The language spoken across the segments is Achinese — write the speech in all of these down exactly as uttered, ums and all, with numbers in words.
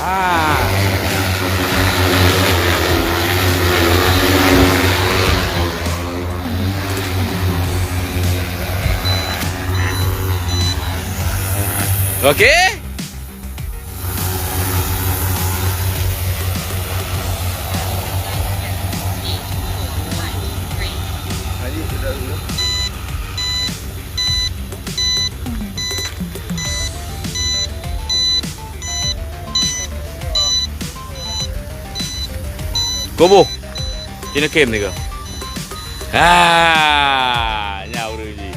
Ah. Okey. Kubu. Cina kem ni ke? Ha, nyawa ureueng jih.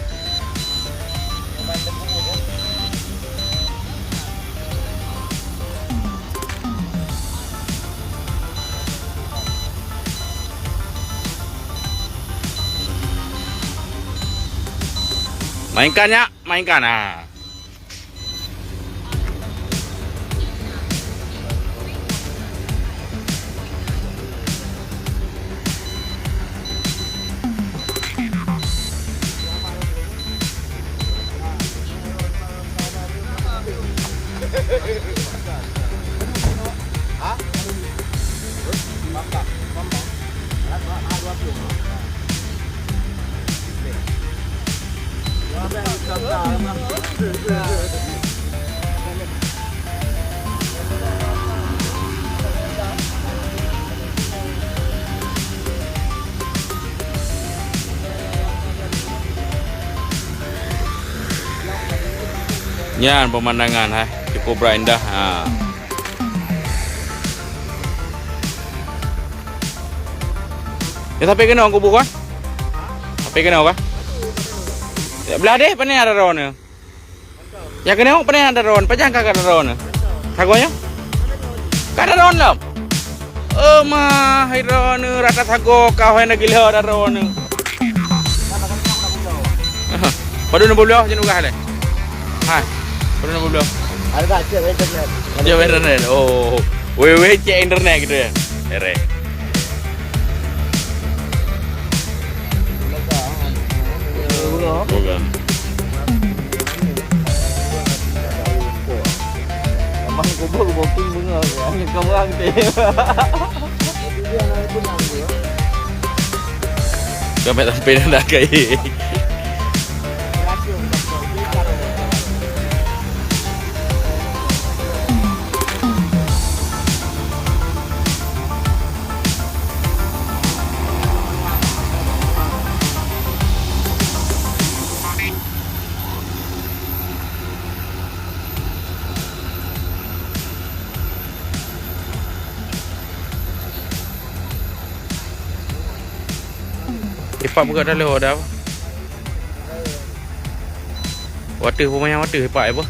Mainkan, nyak, mainkan. Ha. Nyan pemandangan, hai, cukup bra indah. Ha. Ya, tapi kena kubu kan? Tapi kena kan? Ya, belah deh, pane ada ron ni. Ya, kena pane ada ron, pajang ka ada ron ni. Sagoe nyoe? Ka ada ron lom. Oh, mah, hai ron ni, rata sagoe ka hai na gila ada ron ni. Padum lima belas je nugah leh. Ha. Padum lima belas. Harga cek internet. Cek internet. Oh. Wewe cek internet gitu ya. Ere. Bukan. Emang kubur booking bunga ya. Kau orang teh. Kami sampai dah kai. Ipak buka dalam ada apa? Wateuh peumanyang wateuh ipak apa?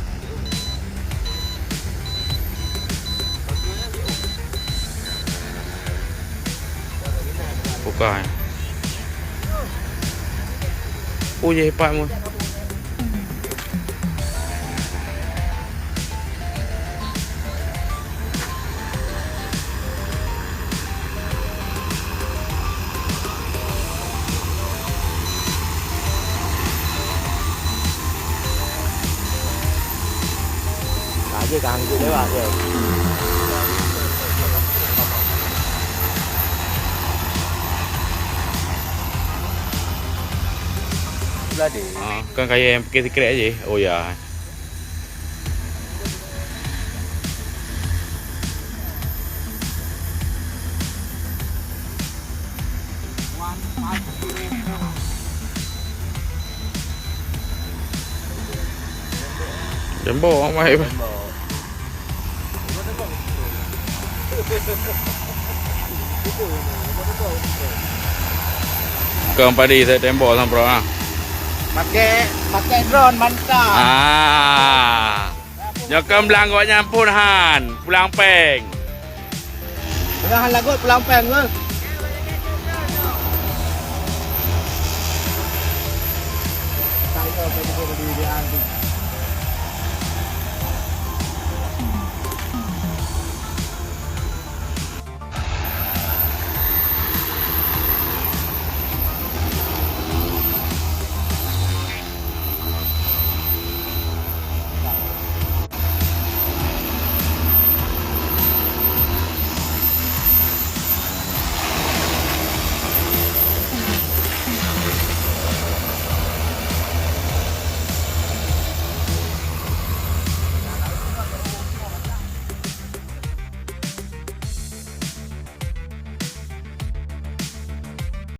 Bukan. Oh, ya ipak mu. Aje ka hanjeuet lewat je. Belade. Ah, kan kaya yang pakai secret aje. Oh ya. Tembok mai. Kong padi saya tembok samproe ah. Pakai, pakai drone mantap. Ah. Nyoe kan blang gobnyan phon han, pulang peng. Udah han lagot pulang peng ke?